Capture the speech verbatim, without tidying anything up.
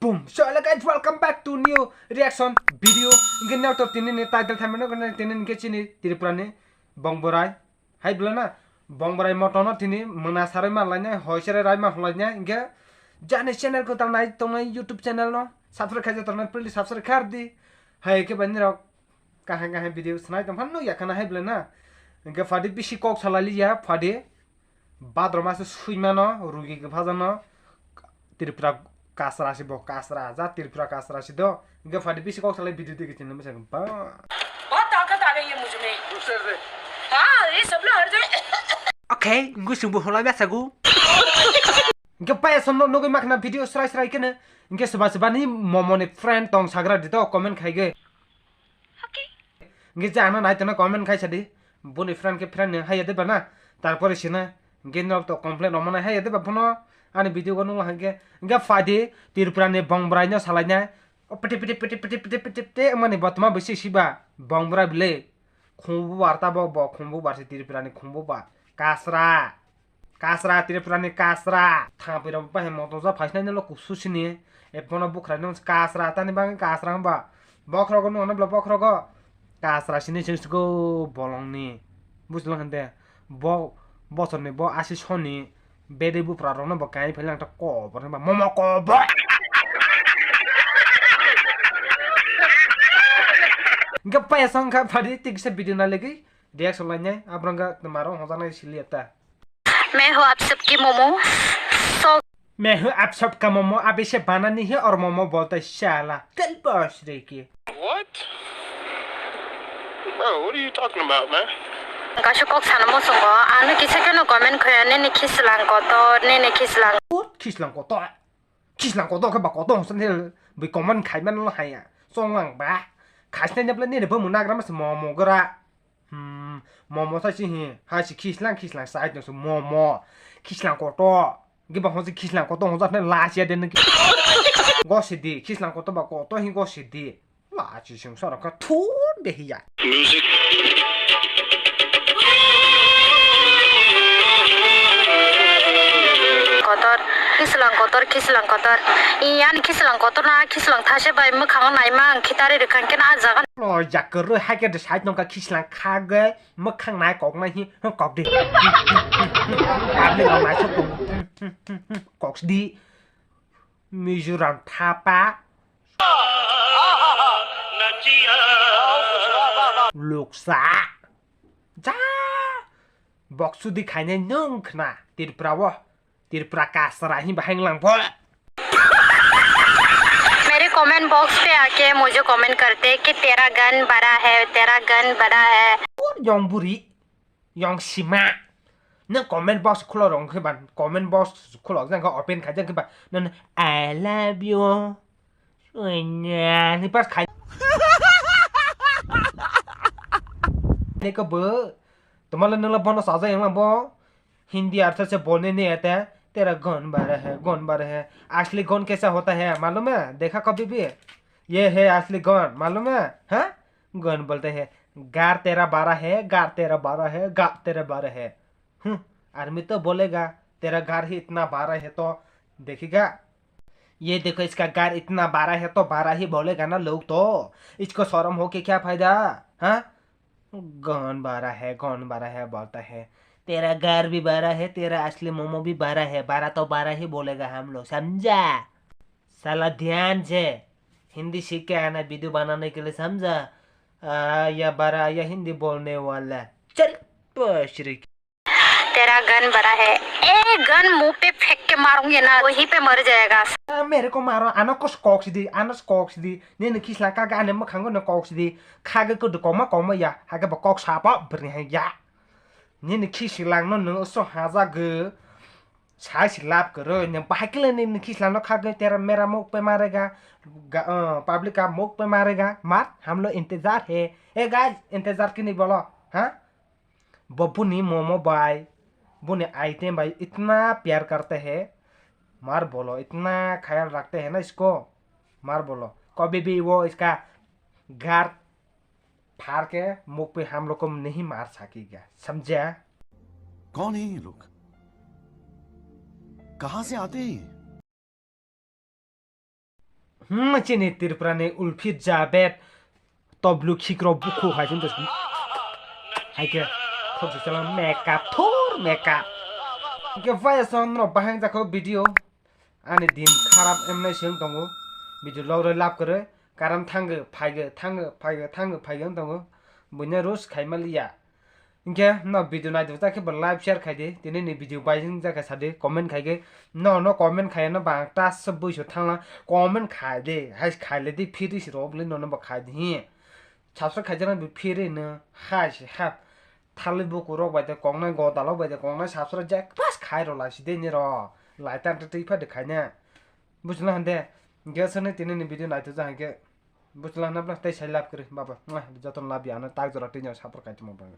Boom. So hello guys, welcome back to new reaction video. Hingke nokto tini ni title thaimano gana tini hingke chini Tripura ni bongborai. Hai bwlana bongborai motono tini mona sarai ma lainai, hoi sarai rai ma hwlainai. Hingke jani channel ko tal nai tongnai YouTube channel no subscribe khaijak tongnai, please subscribe khar di. Hai ke bani rok kaham kaham video sanai tong phano yakhana hai bwlana. Hingke phadi bisi kok salai liya phadi. Badroma se sui mano, rugi kwphajakno Tripura kasra si bo, kasra, ja Tripura kasra si do. Hingke phadi bisi kok salai video digi chinwi mwsa ba. बहुत ताकत आ गई है मुझ में। हाँ, ये सब लोग हर जगह। Okay, gusung bo hulai masa gu. Hingke paya somno nugui makhna video srai srai kene. Hingke soba soba ni momo ni friend tong sagra di do comment khai ge. Hingke je ano nai tongna comment khai sadi. Boni friend ke friend ni haiya de bana. Tarpore sina hingke nok to complain rok mana haiya de ba phono. Ani video ko nung hingke hingke phadi Tripura ni bongborai no salai na. O pete pete pete pete pete pete pete mani botma bisi siba bongborai bile. Khumbu bar ta bo bo khumbu bar si Tripura ni khumbu bar. Kasra. Kasra, Tripura ni kasra. Thangpui rok bahai moto ja phaisnai nolo kusu sini. E bono bukhrai nung kasra, tani bagwi kasra hwnba. Bokhrogo nung ano bla bokhrogo. Kasra sini sing sgo bolong ni. Bujlang hande. Bo bosor ni bo asi soni. Bede bupra rok no bo kai phai lang ta kobor hwnba. Momo kobor. Hingke paya song kha phadi tiksa video na legwi. Reaction lainai. Abrang ga maro hojanai sili eta. मैं हूँ आप सबकी मोमो। So मैं हूँ आप सबका मोमो, अभी से बना नहीं है और मोमो बोलता है साला। तेल बॉस रे के। What? Bro, what are you talking about, man? Kasu kok sana mo songo, ano kisa keno comment khoya, nini khislang kotor, nini khislang. What khislang kotor? Khislang kotor ke ba kotor hostan hel, bui comment khai man lo haya. Songlang ba. Khasne ne bla nini bo munagra mas momo gra. Hmm, momo sa si hi, ha si khislang khislang sa aitong su momo. Khislang koto. Giba hon si khislang koto hon sa ne la sia den ki. Go si di, khislang koto ba koto hi go si di. La chi sung sa ka thu de hi ya. Music. Kotor, khislang kotor, khislang kotor. Iyan khislang kotor na, khislang thase bai mwkhang naima ang khitari rikhan kena ah jaga. Lo jakarwi hai khe de side nongkha khislang khagwi mwkhang nai kok nai hi kok di. Public rok naisok tong kok di. Mizoram thapa. Luksa. Ja. Bok sudi khainai nung khna Tripura o. Tripura kasra hi bahai lang bo. मेरे comment box पे आके मुझे कमेंट करते कि तेरा गन बड़ा है, तेरा गन बड़ा है। Yong buri, yong sima. Nang comment box khulo rong khe ban, comment box khulo jang khe open khai jang khe ba. Nang I love you. Sonya, ni pas khai. Ni ko bo. Tomala nang la bono saja yang lang bo. Hindi अर्थ से बोलने नहीं आता है, तेरा गन बड़ा है, गन बड़ा है। असली गन कैसा होता है मालूम है? देखा कभी भी? ये है असली गन, मालूम है? हाँ? गन बोलते हैं, गार तेरा बड़ा है, गार तेरा बड़ा है, गार तेरा बड़ा है। हम्म, आदमी तो बोलेगा, तेरा गार ही इतना बड़ा है तो देखेगा। ये देखो, इसका गार इतना बड़ा है तो बड़ा ही बोलेगा ना लोग तो। इसको शर्म हो के क्या फायदा? हाँ? गन बड़ा है, गन बड़ा है बोलता है। तेरा घर भी बड़ा है, तेरा असली मोमो भी बड़ा है। बड़ा तो बड़ा ही बोलेगा हम लोग, समझा? साला ध्यान से हिंदी सीख के आना वीडियो बनाने के लिए, समझा? आ, या बड़ा या हिंदी बोलने वाला। चल, पशरी। तेरा गन बड़ा है। ए गन मुंह पे फेंक के मारूंगी ना, वहीं पे मर जाएगा। A, mere ko maro, ano kos kok sidi, ano kok sidi. Nini khisla kaga ane mwkhango no kok sidi. Khaga ko koma koma ya, haga ba kok sapa berni hai ya. Nini khislang no no so haja ge. Sai si lap kero, ne bahai kile nini khislang no khaga tera mera mok pe marega. Ga, uh, public ka mok pe marega. Mat, hum log intezar hai. Hey guys, intezar kini bolo, ha? वो बुनी मोमो बाय, बुनी item by इतना प्यार करते हैं, मार बोलो, इतना ख्याल रखते हैं ना इसको, मार बोलो, कभी भी वो इसका घर फाड़ के मुंह पे हम लोग को नहीं मार सकेगा, समझा? कौन है ये लोग? कहाँ से आते हैं ये? Hmm, chini Tripura ni Ulfit Jabed toblu khikro bukhu hai jin dos. Hai ke thok se chala makeup thor makeup. Ke vaya son no bahang jako video. Ani din kharap emnai seng tongo. Video log roi lap kore. Karam thango, phaigo, thango, phaigo, thango, phaigo tongo. Bunya roast khai maliya. Hinkhe no video naitwi ta khe bo like share khai di. Tini ni video bai jin jaka sa di, comment khai khe. No, no comment khai no bang ta se buisu thangla. Comment khai di. Hai khai le di, free si rok le no no bo khai di. Hi. Subscribe khai jana bi free no. Hai si ha. Thali buku rok bai de kongnai, goda rok bai de kongnai, subscribe jak pas khai ro lai si de ni ro. Lai ta twi pha de khai ne. Bujla hande. Ge sene tini ni video naitwi ja hinkhe. Bujla hande bla tei sai love kri baba. Mwah, joto love ya no tak jora twi no support khai tongma bang.